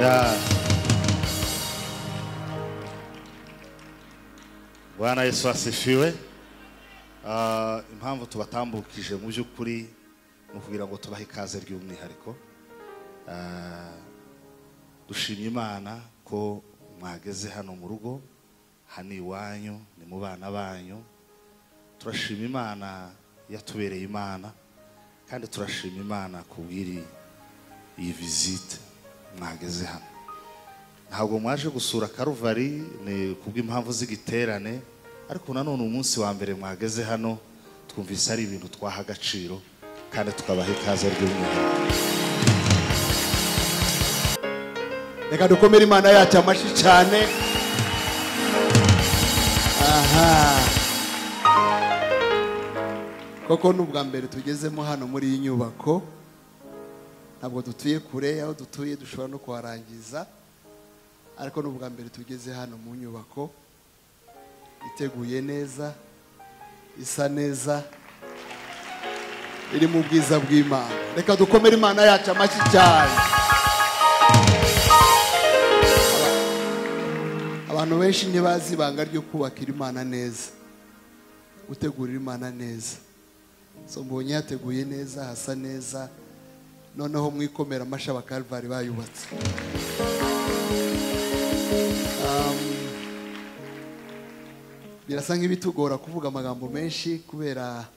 Yeah. Bwana Yesu asifiwe. Impamvu tubatambukije mu by'ukuri ni ukugira ngo tubahe ikaze ry'umwihariko. Dushimye Imana ko mwageze hano mu rugo, hano iwanyu, ni mu bana banyu. Turashima Imana yatubereye Imana, kandi turashima Imana kubw'iri iyi visite mwageze hano. Ntabwo mwaje gusura Karuvari ni kubw'impamvu z'igiterane, ariko nanone umunsi wa mbere mwageze hano twumvise ari ibintu twaha agaciro kandi tukabaha ikaze ry'umwihariko. Reka dukomere Imana yacu amashyi cyane. Aha, koko n'ubwa mbere tugezemo hano muri iyi nyubako, ntabwo dutuye kure, aho dutuye dushobora no kuharangiza, ariko n'ubwa mbere tugeze hano mu nyubako iteguye neza, isa neza, iri mu bwiza bw'Imana. Reka dukomere Imana yacu amashyi cyane. Abantu benshi ntibazi ibanga ryo kubakira Imana neza, gutegurira Imana neza. So mbonye yateguye neza, hasa neza, noneho mwikomera amashyi Abakalvari bayubatse. Birasa nk'ibitugora kuvuga amagambo menshi kubera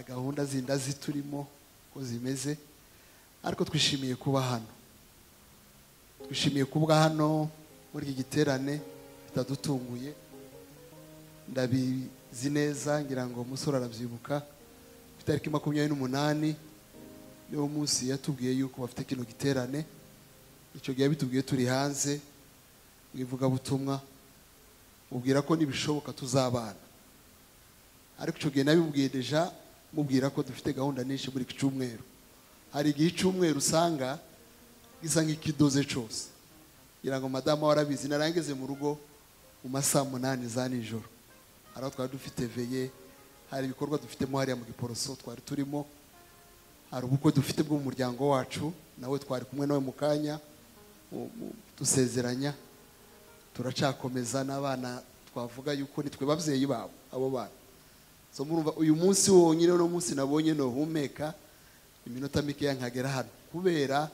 gahunda zinda ziturimo ko zimeze, ariko twishimiye kuba hano. Twishimiye kuba hano muri iki giterane bitadutunguye. Ndabizi neza, ngira ngo umusore arabyibuka, ku itariki 28 niwo munsi yatubwiye yuko bafite kino giterane. Icyo gihe bitubwiye turi hanze mu ivugabutumwa, mubwira ko nibishoboka tuzabana, ariko icyo gihe nabibwiye deja, mubwira ko dufite gahunda nyinshi muri iki cyumweru. Hari igihe icyumweru usanga gisa nk'ikidoze cyose. Ngira ngo madamu warabizi, narangeze mu rugo mu masaha 8 za nijoro. Hari aho twari dufite veye, hari ibikorwa dufitemo hariya mu Giporoso twari turimo, hari ubukwe dufite bwo mu muryango wacu, nawe twari kumwe nawe mu kanya dusezeranya. Turacakomeza n'abana twavuga yuko nitwe babyeyi babo abo bana. So murumva uyu munsi wonyine no munsi nabonye no humeka iminota mike nkagera hano kubera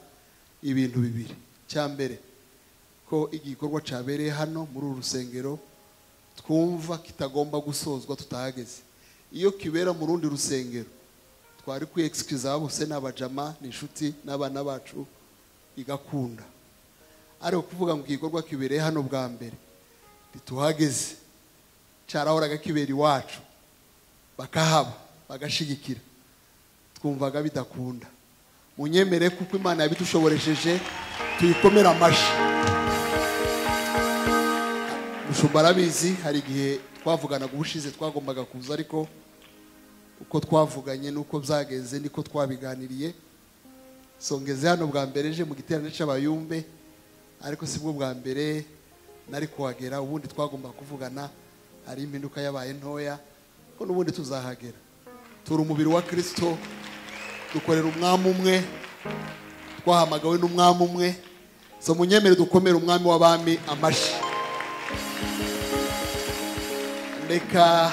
ibintu bibiri. Cya mbere, ko igikorwa cyabereye hano muri uru rusengero twumva kitagomba gusozwa tutahageze. Iyo kibera mu rundi rusengero twari kwiexcusa bose n'abajama n'inshuti n'abana bacu igakunda, ariko kuvuga ngo igikorwa kibereye hano bwa mbere ntituhageze, cyarahoraga kibera iwacu bakahaba bagashigikira, twumvaga bidakunda. Munyemere kuko Imana yabidushoboresheje, tuyikomera amashyi. Mushumba arabizi, hari igihe twavuganaga ubushize twagombaga kuza, ariko uko twavuganye nuko byagenze niko twabiganiriye. Songeze hano bwa mbere je mu giterane cy'abayumbe, ariko sibwo bwa mbere nari kuhagera. Ubundi twagomba kuvugana, hari impinduka yabaye ntoya, ko n'ubundi tuzahagera. Turi umubiri wa Kristo, dukorera umwami umwe, twahamagawe n'umwami umwe. So munyemere dukomere umwami w'abami amashyi. Reka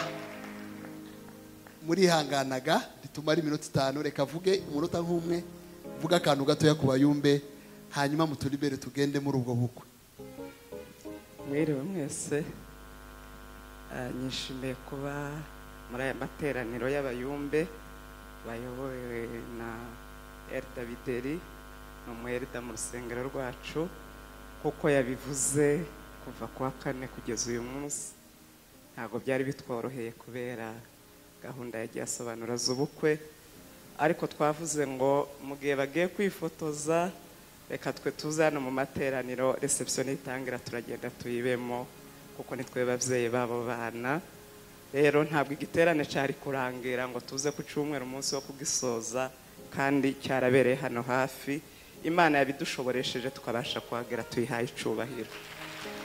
murihanganaga ritumara iminota 5, reka vuge umunota nk'umwe, vuga akantu gatoya ku bayumbe, hanyuma muturibere tugende muri ubwo bukwe. Mwiriwe mwese, nishimiye kuba muri aya materaniro y'abayumbe bayobowe na Elda Bideri, ni umuelda mu rusengero rwacu, kuko yabivuze kuva kuwa kane kugeza uyu munsi ntabwo byari bitworoheye kubera gahunda yagiye asobanura z'ubukwe, ariko twavuze ngo mu gihe bagiye kwifotoza reka twe tuze hano mu materaniro, reception itangira turagenda tuyibemo kuko nitwe babyeyi babo bana. Rero ntabwo igiterane cyari kurangira ngo tuze ku cyumweru umunsi wo kugisoza, kandi cyarabereye hano hafi. Imana yabidushoboresheje tukabasha kuhagera, tuyihaye icubahiro.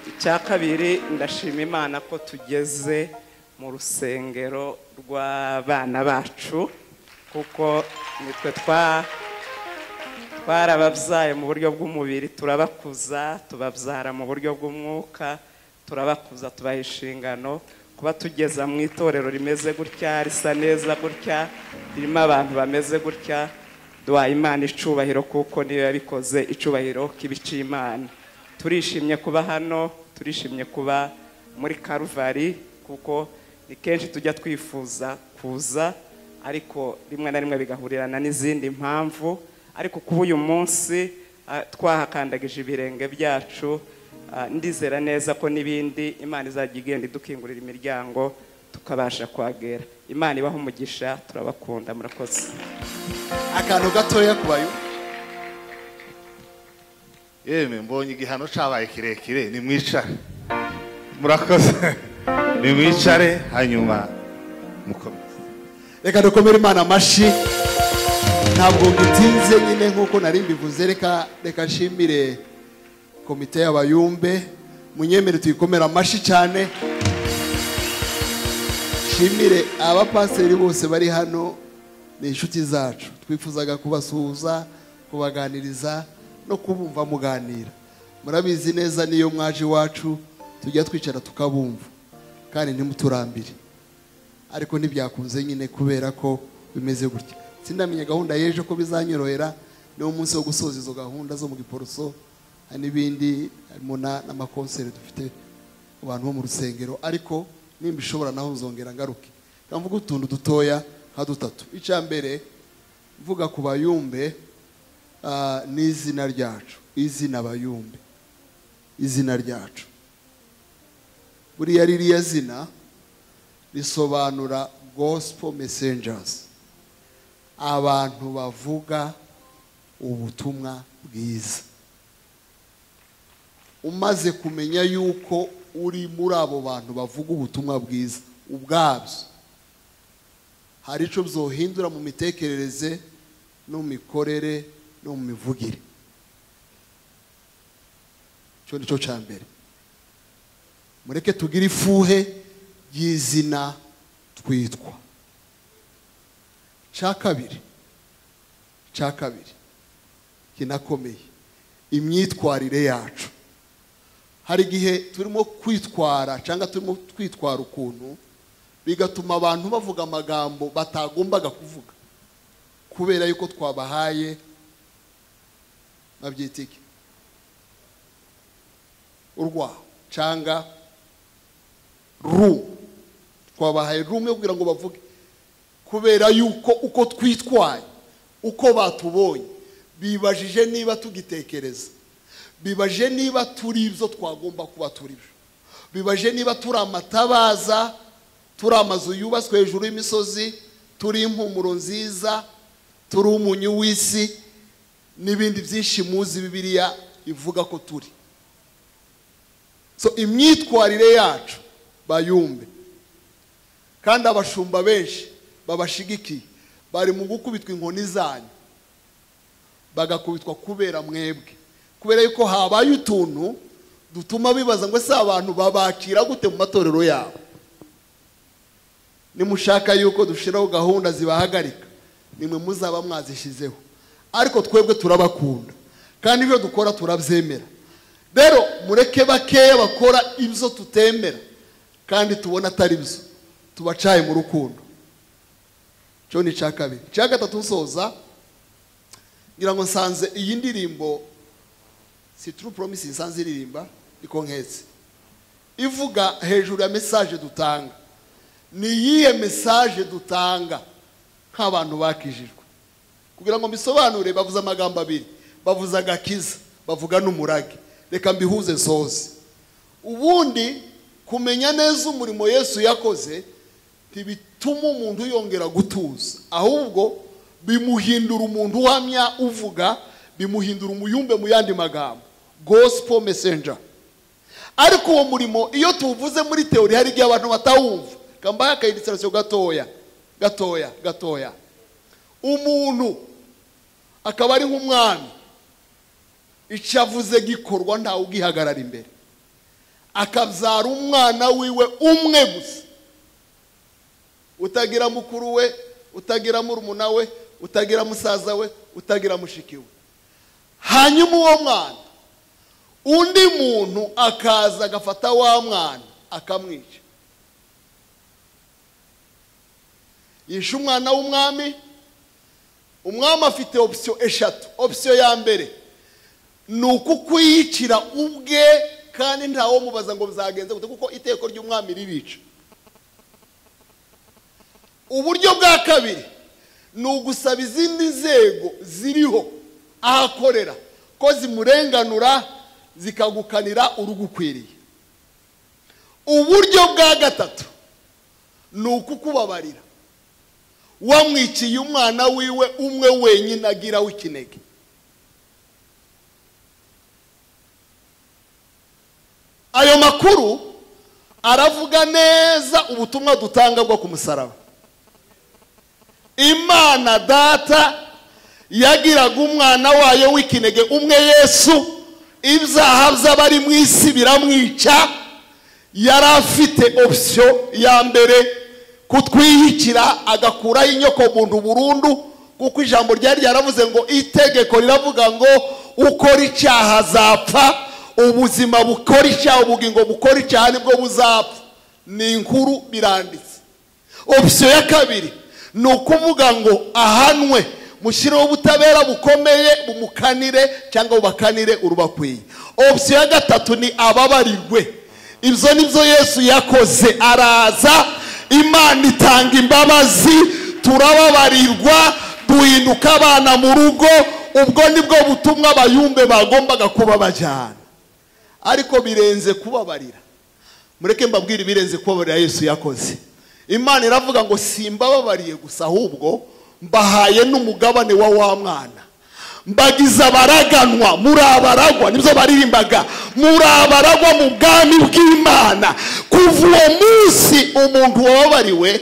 Icya kabiri, ndashima Imana ko tugeze mu rusengero rw'abana bacu, kuko nitwe Twarababyaye mu buryo bw'umubiri, turabakuza, tubabyara mu buryo bw'umwuka, turabakuza, tubaha inshingano. Kuba tugeza mu itorero rimeze gutya, risa neza gutya, ririmo abantu bameze gutya, duha Imana icubahiro kuko niyo yabikoze, icubahiro kibiciye Imana. Turishimye kuba hano, turishimye kuba muri Calvary, kuko ni kenshi tujya twifuza kuza, ariko rimwe na rimwe bigahurirana n'izindi mpamvu. Ariko kuba uyu munsi twahakandagije ibirenge byacu, ndizera neza ko n'ibindi Imana izajya igenda idukingurira imiryango tukabasha kuhagera. Imana ibahe umugisha, turabakunda, murakoze. Akantu gatoya kubayo. Yemwe mbonye igihano cabaye kirekire, nimwicare. Murakoze. Nimwicare hanyuma mukomeze. Reka dukomere Imana amashi. Ntabwo ngitinze nyine nkuko nari mbivuze, reka nshimire komite y'abayumbe, munyemere tuyikomera amashi cyane. Nshimire abapaseri bose bari hano, ni inshuti zacu, twifuzaga kubasuhuza, kubaganiriza no kubumva muganira. Murabizi neza niyo mwaje iwacu tujya twicara tukabumva kandi ntimuturambire, ariko ntibyakunze nyine kubera ko bimeze gutya. Sindamenya gahunda y'ejo ko bizanyorohera, niwo munsi wo gusoza izo gahunda zo mu Giporoso n'ibindi, harimo n'amakonseri dufite abantu bo mu rusengero, ariko nimba ishobora naho nzongera ngaruke. Ndavuga utuntu dutoya nka dutatu. Icya mbere mvuga ku bayumbe, n'izina ryacu, izina bayumbe, izina ryacu. Buriya ririya zina risobanura gospel messengers, abantu bavuga ubutumwa bwiza. Umaze kumenya yuko uri muri abo bantu bavuga ubutumwa bwiza ubwabyo, hari ico byohindura mu mitekerereze no mu mikorere no mu mivugire. Cyo nico ca mbere. Mureke tugire ifuhe y'izina twitwa. Cya kabiri kinakomeye, imyitwarire yacu. Hari igihe turimo kwitwara cyangwa turimo twitwara ukuntu bigatuma abantu bavuga amagambo batagombaga kuvuga, kubera yuko twabahaye babyitike urwa cyangwa ru, twabahaye room yo kugira ngo bavuge, kubera yuko uko twitwaye, uko batubonye, bibajije niba tugitekereza, bibaje niba turi ibyo twagomba kuba turi byo, bibaje niba turi amatabaza, turi amazu yubatswe hejuru y'imisozi, turi impumuro nziza, turi umunyu w'isi n'ibindi byinshi muzi Bibiliya ivuga ko turi. So imyitwarire yacu bayumbe, kandi abashumba benshi babashigikiye bari mu gukubitwa inkoni zanyu, bagakubitwa kubera mwebwe, kubera yuko habaye utuntu dutuma bibaza ngo se abantu babakira gute mu matorero yabo. Nimushaka yuko dushiraho gahunda zibahagarika, nimwe muzaba mwazishizeho, ariko twebwe turabakunda kandi ibyo dukora turabyemera. Rero mureke bakeya bakora ibyo tutemera kandi tubona atari byo, tubacaye mu rukundo. Cyo ni cya kabiri. Cya gatatu nsoza, ngira ngo nsanze iyi ndirimbo si True Promise nsanze iririmba iko nketse, ivuga hejuru ya message dutanga. Ni iyihe message dutanga nk'abantu bakijijwe? Kugira ngo mbisobanure, bavuze amagambo abiri, bavuze agakiza, bavuga n'umurage. Reka mbihuze nsoze. Ubundi kumenya neza umurimo Yesu yakoze ntibituma umuntu yongera gutuza, ahubwo bimuhindura umuntu uhamya uvuga, bimuhindura umuyumbe mu yandi magambo, gospel messenger. Ariko uwo murimo iyo tuvuze muri theory hari igihe abantu batawumva. Kambaye akayiditsirasiyo gatoya gatoya gatoya. Umuntu akaba ari nk'umwami, icyo avuze gikorwa ntawe ugihagarara imbere, akabyara umwana wiwe umwe gusa, utagira mukuru we, utagira murumuna we, utagira musaza we, utagira mushiki we. Hanyuma uwo mwana undi muntu akaza agafata wa mwana akamwica. Yishe umwana w'umwami. Umwami afite option eshatu. Option ya mbere ni ukukwiyicira ubwe, kandi ntawo mubaza ngo bizagenze gute kuko iteko ry'umwami ririca. Uburyo bwa kabiri ni ugusaba izindi nzego ziriho ahakorera ko zimurenganura zikagukanira urugukwiriye. Uburyo bwa gatatu ni ukukubabarira wamwiciye umwana wiwe umwe wenyine agira w'ikinege. Ayo makuru aravuga neza ubutumwa dutanga bwo ku musaraba. Imana Data yagiraga umwana wayo w'ikinege umwe Yesu, ibyaha by'abari mu isi biramwica. Yari afite option ya mbere, kutwihikira agakuraho inyoko muntu burundu, kuko ijambo ryari ryaravuze ngo itegeko riravuga ngo ukora icyaha azapfa, ubuzima bukora icyaha, ubugingo bukora icyaha nibwo buzapfa. Ni inkuru biranditse. Option ya kabiri ni ukuvuga ngo ahanwe, mushyireho ubutabera bukomeye bumukanire cyangwa bubakanire urubakwiye. Option ya gatatu ni ababarirwe. Ibyo nibyo Yesu yakoze, araza Imana itanga imbabazi, turababarirwa, duhinduka abana mu rugo. Ubwo nibwo butumwa abayumbe bagombaga kuba bajyana. Ariko birenze kubabarira. Mureke mbabwire birenze kubabarira Yesu yakoze. Imana iravuga ngo simbababariye gusa, ahubwo mbahaye n'umugabane wa wa mwana. Mbagize abaraganwa, muri abaragwa, nibyo baririmbaga, muri abaragwa mu bwami bw'Imana. Kuva uwo munsi umuntu wababariwe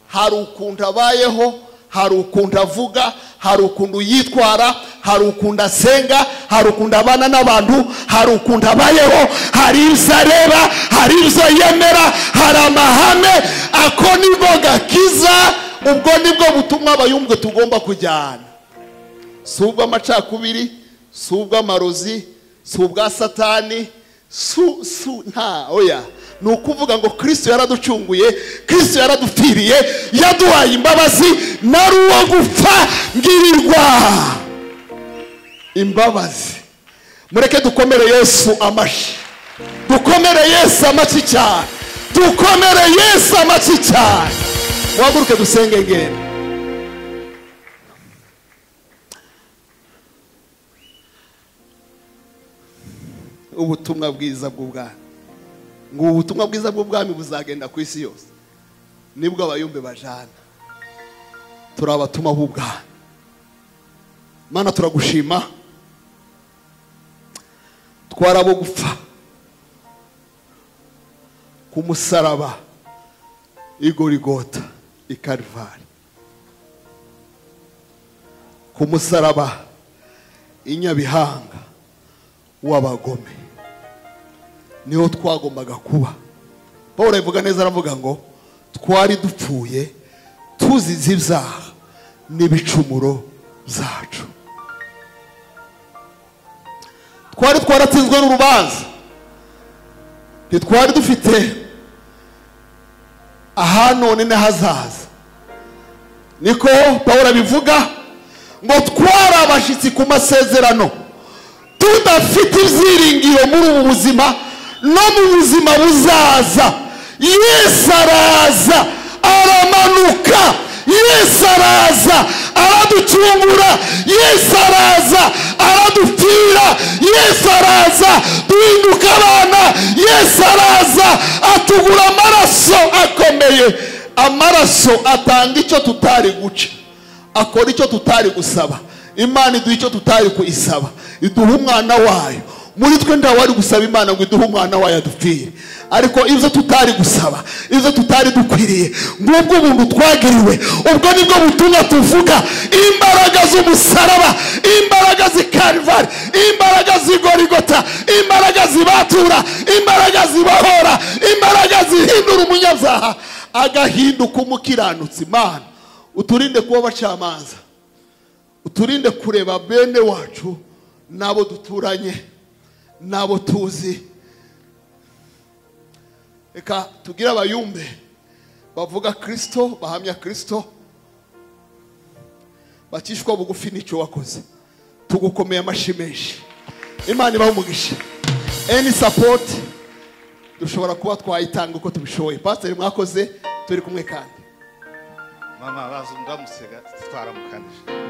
hari ukuntu abayeho, hari ukuntu avuga, hari ukuntu yitwara, hari ukuntu asenga, hari ukuntu abana n'abantu, hari ukuntu abayeho, hari ibyo areba, hari ibyo yemera, hari amahame. Ako nibwo gakiza. Ubwo nibwo butumwa abayumve tugomba kujyana. Si ubw'amacakubiri, si ubw'amarozi, si ubwa Satani, su nta oya. Ni ukuvuga ngo Kristo yaraducunguye, Kristo yaradupfiriye, yaduhaye imbabazi, nari uwo gupfa ngirirwa imbabazi. Mureke dukomere Yesu amashyi, dukomere Yesu amashyi cyane, dukomere Yesu amashyi cyane. Muhaguruke dusenge ngende. Ubutumwa bwiza bw'ubwami, ngo ubutumwa bwiza bw'ubwami buzagenda ku isi yose, nibwo abayumbe bajana. Turabatuma b'ubwami. Mana turagushima, twarabo gupfa ku musaraba i Gorigota i Kalvari, ku musaraba i Nyabihanga w'abagome, niho twagombaga kuba. Paul avuga neza, aravuga ngo twari dupfuye tuzize ibyaha n'ibicumuro byacu. Twari twaratsinzwe n'urubanza, ntitwari dufite aha none n'ahazaza. Niko Paul abivuga ngo twari abashyitsi ku masezerano, tudafite ibyiringiro muri ubu buzima no mu buzima buzaza. Yesu araza aramanuka, Yesu araza araducungura, Yesu araza aradupfira, Yesu araza duhinduka abana, Yesu araza atugura amaraso akomeye. Amaraso atanga icyo tutari guca, akora icyo tutari gusaba. Imana iduha icyo tutari kuyisaba, iduha umwana wayo. Muri twe ntawari gusaba Imana ngo iduhe umwana wayo adupfire, ariko ibyo tutari gusaba, ibyo tutari dukwiriye, ngubwo ubuntu twagiriwe. Ubwo nibwo butumwa tuvuga, imbaraga z'umusaraba, imbaraga z'i Kalvari, imbaraga z'i Gorigota, imbaraga zibatura, imbaraga zibahora, imbaraga zihindura umunyabyaha agahinduka umukiranutsi. Imana uturinde kuba abacamanza, uturinde kureba bene wacu N'abo duturanye, n'abo tuzi. Reka tugire abayumbe bavuga Kristo, bahamya Kristo, bakishwa bugufi n'icyo wakoze. Tugukomeye amashyi menshi. Imana ibahe umugisha. Any support dushobora kuba twayitanga uko tubishoboye. Pastor, mwakoze, turi kumwe kandi. Mama, baza ndamusega, twaramukanije.